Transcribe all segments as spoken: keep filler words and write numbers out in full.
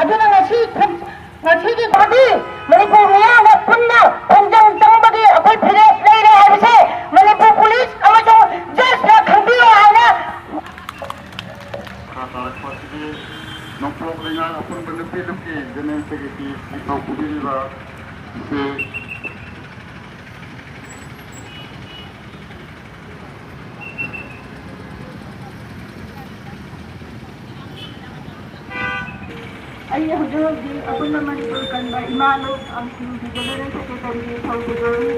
ꯑꯗꯨꯅ ꯉꯁꯤ ꯊꯝ-, ꯉꯁꯤꯒꯤ ꯈꯨꯗꯤ ꯃꯅꯤꯄꯨꯔ ꯃꯤꯌꯥꯝꯒ ꯄꯨꯟꯅ ꯈꯣꯡꯖꯪ ꯆꯪꯕꯒꯤ ꯑꯩꯈꯣꯏ ꯐꯤꯔꯦꯞ ꯂꯩꯔꯦ ꯍꯥꯏꯕꯁꯦ ꯃꯅꯤꯄꯨꯔ ꯄꯨꯂꯤꯁ ꯑꯃꯁꯨꯡ ꯖꯖꯅ ꯈꯪꯕꯤꯌꯨ ꯍꯥꯏꯅ ꯃꯈꯥ ꯇꯥꯔꯛꯄ ꯑꯁꯤꯗꯤ ꯅꯣꯡꯄꯣꯛ ꯂꯩꯉꯥꯛ ꯑꯄꯨꯟꯕ ꯅꯨꯄꯤ ꯂꯨꯞꯀꯤ ꯖꯦꯅꯦꯔꯦꯜ ꯁꯦꯀ꯭ꯔꯦꯇꯔꯤ ꯅꯤꯡꯊꯧ ꯄꯨꯕꯤꯔꯤꯕ ꯏꯆꯦ ꯑꯩ ꯍꯧꯖꯤꯛ ꯍꯧꯖꯤꯛ ꯑꯄꯨꯟꯕ ꯃꯅꯤꯄꯨꯔ ꯀꯟꯕ ꯏꯃꯥ ꯂꯣꯛ ꯑꯃꯁꯨꯡ ꯖꯦꯅꯦꯔꯦꯜ ꯁꯦꯀ꯭ꯔꯦꯇꯔꯤ ꯊꯧꯖꯤꯜꯂꯤ꯫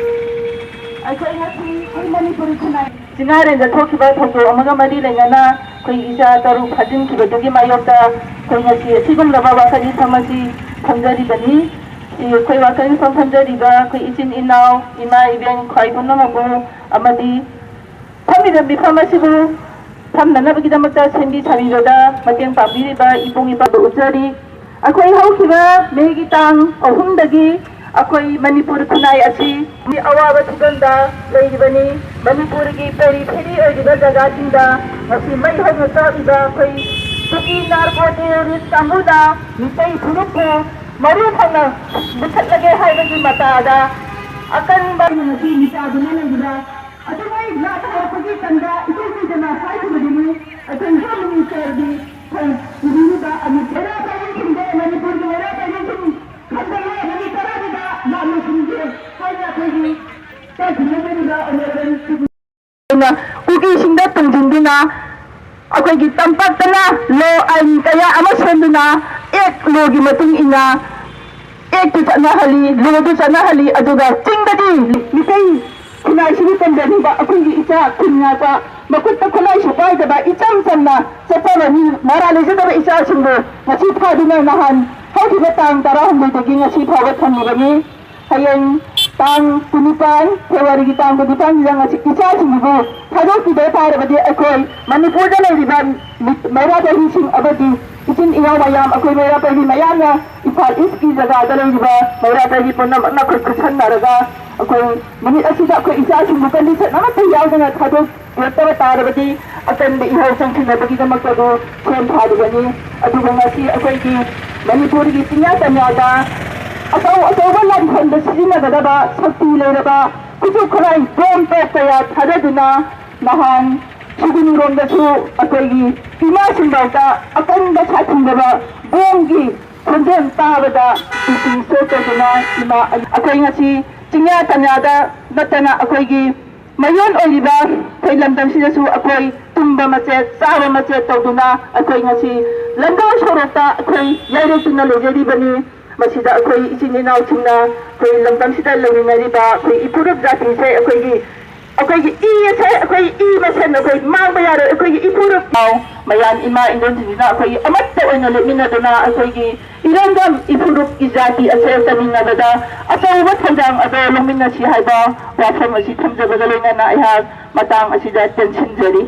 ꯑꯩꯈꯣꯏ ꯉꯁꯤ ꯑꯩꯈꯣꯏ ꯃꯅꯤꯄꯨꯔꯤ ꯈꯨꯟꯅꯥꯏ ꯆꯤꯡꯉꯥꯔꯦꯟꯗ ꯊꯣꯛꯈꯤꯕ ꯊꯧꯗꯣꯛ ꯑꯃꯒ ꯃꯔꯤ ꯂꯩꯅꯅ ꯑꯩꯈꯣꯏ ꯏꯆꯥ ꯇꯔꯨꯛ ꯐꯥꯖꯤꯟꯈꯤꯕꯗꯨꯒꯤ ꯃꯥꯌꯣꯛꯇ ꯑꯩꯈꯣꯏ ꯉꯁꯤ ꯑꯁꯤꯒꯨꯝꯂꯕ ꯋꯥꯀꯠ ꯏꯐꯝ ꯑꯁꯤ ꯊꯝꯖꯔꯤꯕꯅꯤ꯫ ꯁꯤ ꯑꯩꯈꯣꯏ ꯋꯥꯀꯠ ꯏꯐꯝ ꯊꯝꯖꯔꯤꯕ ꯑꯩꯈꯣꯏ ꯏꯆꯤꯟ ꯏꯅꯥꯎ, ꯏꯃꯥ ꯏꯕꯦꯟ, ꯈ꯭ꯋꯥꯏ ꯄꯨꯝꯅꯃꯛꯄꯨ ꯑꯃꯗꯤ ꯐꯝꯃꯤꯕ ꯃꯤꯐꯝ ꯑꯁꯤꯕꯨ ꯐꯝꯅꯅꯕꯒꯤꯗꯃꯛꯇ ꯁꯦꯝꯕꯤ ꯁꯥꯕꯤꯕꯗ ꯃꯇꯦꯡ ꯄꯥꯡꯕꯤꯔꯤꯕ ꯏꯕꯨꯡ ꯏꯄꯥꯕꯨ ꯎꯠꯆꯔꯤ꯫ ꯑꯩꯈꯣꯏ ꯍꯧꯈꯤꯕ ꯃꯦꯒꯤ ꯇꯥꯡ ꯑꯍꯨꯝꯗꯒꯤ ꯑꯩꯈꯣꯏ ꯃꯅꯤꯄꯨꯔ ꯈꯨꯟꯅꯥꯏ ꯑꯁꯤ ꯑꯋꯥꯕ ꯐꯤꯕꯝꯗ ꯂꯩꯔꯤꯕꯅꯤ꯫ ꯃꯅꯤꯄꯨꯔꯒꯤ ꯄꯦꯔꯤ ꯐꯦꯔꯤ ꯑꯣꯏꯔꯤꯕ ꯖꯒꯥꯁꯤꯡꯗ ꯉꯁꯤ ꯃꯩ ꯍꯧꯅ ꯆꯥꯛꯂꯤꯕ ꯑꯩꯈꯣꯏ ꯀꯨꯀꯤ ꯅꯥꯔꯀꯣ ꯇꯦꯔꯣꯔꯤꯁ ꯀꯥꯡꯕꯨꯅ ꯃꯤꯇꯩ ꯐꯨꯔꯨꯞꯄꯨ ꯃꯔꯨ ꯐꯪꯅ ꯃꯨꯊꯠꯂꯒꯦ ꯍꯥꯏꯕꯒꯤ ꯃꯇꯥꯗ ꯑꯀꯟꯕ ꯉꯁꯤ ꯃꯤꯇꯥꯗꯨꯅ ꯂꯩꯔꯤꯕ ꯑꯗꯨꯃꯥꯏ ꯂꯥꯛꯄ ꯍꯧꯔꯛꯄꯒꯤ ꯇꯟꯖꯥ ꯏꯀꯨꯏ ꯀꯨꯏꯗꯅ ꯍꯥꯏꯈꯤꯕꯗꯨꯅꯤ꯫ ꯑꯩꯈꯣꯏ ꯍꯣꯝ ꯃꯤꯅꯤꯁꯇꯔꯒꯤ ꯄꯨꯕꯤꯔꯤꯕ ꯑꯃꯤꯠ ꯃꯩꯔꯥ ꯄꯥꯏꯕꯤꯁꯤꯡꯗꯣ ꯃꯅꯤꯄꯨꯔꯒꯤ ꯃꯩꯔꯥ ꯄꯥꯏꯕꯤꯁꯤꯡ ꯈꯟꯒꯠꯂꯣ, ꯅꯨꯃꯤꯠ ꯇꯔꯥꯅꯤꯗ ꯂꯥꯟꯅ ꯁꯤꯟꯒꯦ ꯍꯥꯏꯅ ꯑꯩꯈꯣꯏꯒꯤ ꯆꯠꯈꯤꯕ ꯑꯣꯏꯅ ꯑꯣꯅꯔꯦꯜ ꯑꯩꯅ ꯀꯨꯀꯤꯁꯤꯡꯗ ꯇꯨꯡꯁꯤꯟꯗꯨꯅ ꯑꯩꯈꯣꯏꯒꯤ ꯇꯝꯄꯥꯛꯇꯅ ꯂꯣ ꯑꯥꯏꯟ ꯀꯌꯥ ꯑꯃ ꯁꯦꯝꯗꯨꯅ ꯑꯦꯛ ꯂꯣꯒꯤ ꯃꯇꯨꯡ ꯏꯟꯅ ꯑꯦꯛꯇꯨ ꯆꯠꯅꯍꯜꯂꯤ, ꯂꯣꯗꯨ ꯆꯠꯅꯍꯜꯂꯤ, ꯑꯗꯨꯒ ꯆꯤꯡꯗꯗꯤ ꯃꯤꯇꯩ ꯈꯨꯟꯅꯥꯏꯁꯤꯕꯨ ꯀꯟꯖꯅꯤꯡꯕ ꯑꯩꯈꯣꯏꯒꯤ ꯏꯆꯥ ꯈꯨꯟ ꯉꯥꯛꯄ, ꯃꯈꯨꯠꯇ ꯈꯨꯠꯂꯥꯏꯁꯨ ꯄꯥꯏꯗꯕ ꯏꯆꯝ ꯆꯝꯅ ꯆꯠꯆꯕ ꯃꯤ ꯃꯔꯥ ꯂꯩꯖꯗꯕ ꯏꯆꯥꯁꯤꯡꯕꯨ ꯉꯁꯤ ꯐꯥꯗꯨꯅ ꯅꯍꯥꯟ ꯍꯧꯈꯤꯕ ꯇꯥꯡ ꯇꯔꯥꯍꯨꯝꯗꯣꯏꯗꯒꯤ ꯉꯁꯤ ꯐꯥꯎꯕ ꯊꯝꯂꯤꯕꯅꯤ꯫ ꯍꯌꯦꯡ ꯇꯥꯡ ꯀꯨꯟꯅꯤꯄꯥꯟ, ꯐꯦꯕ꯭ꯔꯨꯋꯥꯔꯤꯒꯤ ꯇꯥꯡ ꯀꯨꯟꯅꯤꯄꯥꯟꯁꯤꯗ ꯉꯁꯤ ꯏꯆꯥꯁꯤꯡꯁꯤꯕꯨ ꯊꯥꯗꯣꯛꯄꯤꯗ ꯇꯥꯔꯕꯗꯤ ꯑꯩꯈꯣꯏ ꯃꯅꯤꯄꯨꯔꯗ ꯂꯩꯔꯤꯕ ꯃꯤ-, ꯃꯩꯔꯥ ꯄꯥꯏꯕꯤꯁꯤꯡ ꯑꯃꯗꯤ ꯏꯆꯤꯟ ꯏꯅꯥꯎ ꯃꯌꯥꯝ, ꯑꯩꯈꯣꯏ ꯃꯩꯔꯥ ꯄꯥꯏꯕꯤ ꯃꯌꯥꯝꯅ ꯏꯝꯐꯥꯜ ꯏꯁꯀꯤ ꯖꯒꯥꯗ ꯂꯩꯔꯤꯕ ꯃꯩꯔꯥ ꯄꯥꯏꯕꯤ ꯄꯨꯝꯅꯃꯛꯅ ꯈꯨꯠ ꯈꯨꯠꯁꯝꯅꯔꯒ ꯑꯩꯈꯣꯏ ꯅꯨꯃꯤꯠ ꯑꯁꯤꯗ ꯑꯩꯈꯣꯏ ꯏꯆꯥꯁꯤꯡꯕꯨ ꯀꯟꯗꯤꯁꯟ ꯑꯃꯠꯇ ꯌꯥꯎꯗꯅ ꯊꯥꯗꯣꯛ-, ꯄꯨꯔꯛꯇꯕ ꯇꯥꯔꯕꯗꯤ ꯑꯀꯟꯕ ꯏꯍꯧ ꯆꯪꯁꯤꯟꯅꯕꯒꯤꯗꯃꯛꯇ ꯑꯗꯨ ꯁꯦꯝ ꯁꯥꯔꯤꯕꯅꯤ꯫ ꯑꯗꯨꯒ ꯉꯁꯤ ꯑꯩꯈꯣꯏꯒꯤ ꯃꯅꯤꯄꯨꯔꯒꯤ ꯆꯤꯡꯌꯥ ꯇꯝꯌꯥꯗ ꯑꯆꯧ ꯑꯆꯧꯕ ꯂꯥꯟꯐꯝꯗ ꯁꯤꯖꯤꯟꯅꯒꯗꯕ ꯁꯛꯇꯤ ꯂꯩꯔꯕ ꯈꯨꯠꯁꯨ ꯈꯨꯠꯂꯥꯏ ꯕꯣꯝ ꯇꯣꯞ ꯀꯌꯥ ꯊꯥꯗꯗꯨꯅ ꯅꯍꯥꯟ ꯁꯤꯒꯨꯅꯨꯔꯣꯝꯗꯁꯨ ꯑꯩꯈꯣꯏꯒꯤ ꯏꯃꯥꯁꯤꯡꯐꯥꯎꯗ ꯑꯀꯟꯕ ꯁꯥꯊꯤꯔꯕ ꯕꯣꯝꯒꯤ ꯈꯣꯟꯖꯦꯜ ꯇꯥꯕꯗ ꯕꯤ ꯄꯤ ꯁꯣꯛ ꯇꯧꯗꯨꯅ ꯏꯃꯥ ꯑꯩꯈꯣꯏ ꯉꯁꯤ ꯆꯤꯡꯌꯥ ꯇꯝꯌꯥꯗ ꯅꯠꯇꯅ ꯑꯩꯈꯣꯏꯒꯤ ꯃꯌꯣꯟ ꯑꯣꯏꯔꯤꯕ ꯑꯩꯈꯣꯏ ꯂꯝꯗꯝꯁꯤꯗꯁꯨ ꯑꯩꯈꯣꯏ ꯇꯨꯝꯕ ꯃꯆꯦꯠ ꯆꯥꯕ ꯃꯆꯦꯠ ꯇꯧꯗꯨꯅ ꯑꯩꯈꯣꯏ ꯉꯁꯤ ꯂꯝꯕꯤ ꯁꯣꯔꯣꯛꯇ ꯑꯩꯈꯣꯏ ꯌꯥꯏꯔꯦꯛꯇꯨꯅ ꯂꯩꯖꯔꯤꯕꯅꯤ꯫ ꯃꯁꯤꯗ ꯑꯩꯈꯣꯏ ꯏꯆꯤꯟ ꯏꯅꯥꯎꯁꯤꯡꯅ ꯑꯩꯈꯣꯏ ꯂꯝꯗꯝꯁꯤꯗ ꯂꯩꯃꯤꯟꯅꯔꯤꯕ ꯑꯩꯈꯣꯏ ꯏꯄꯨꯔꯨꯞ ꯖꯥꯇꯤꯁꯦ ꯑꯩꯈꯣꯏꯒꯤ ꯑꯩꯈꯣꯏꯒꯤ ꯏ ꯑꯁꯦ ꯑꯩꯈꯣꯏ ꯏ ꯃꯁꯦꯟ ꯑꯩꯈꯣꯏ ꯃꯥꯡꯕ ꯌꯥꯔꯣꯏ꯫ ꯑꯩꯈꯣꯏꯒꯤ ꯏꯄꯨꯔꯨꯞ ꯃꯌꯥꯝ ꯏꯃꯥ ꯏꯟꯗꯣꯟꯁꯤꯡꯁꯤꯅ ꯑꯩꯈꯣꯏꯒꯤ ꯑꯃꯠꯇ ꯑꯣꯏꯅ ꯂꯦꯞꯃꯤꯟꯅꯗꯨꯅ ꯑꯩꯈꯣꯏꯒꯤ ꯏꯔꯝꯗꯝ ꯏꯄꯨꯔꯨꯞ ꯏꯖꯥꯇꯤ ꯑꯁꯦ ꯆꯠꯃꯤꯟꯅꯕꯗ ꯑꯆꯧꯕ ꯊꯧꯗꯥꯡ ꯑꯗꯨ ꯂꯧꯃꯤꯟꯅꯁꯤ ꯍꯥꯏꯕ ꯋꯥꯐꯝ ꯑꯁꯤ ꯊꯝꯖꯕꯒ ꯂꯣꯏꯅꯅ ꯑꯩꯍꯥꯛ ꯃꯇꯥꯡ ꯑꯁꯤꯗ ꯇꯦꯟꯁꯤꯟꯖꯔꯤ꯫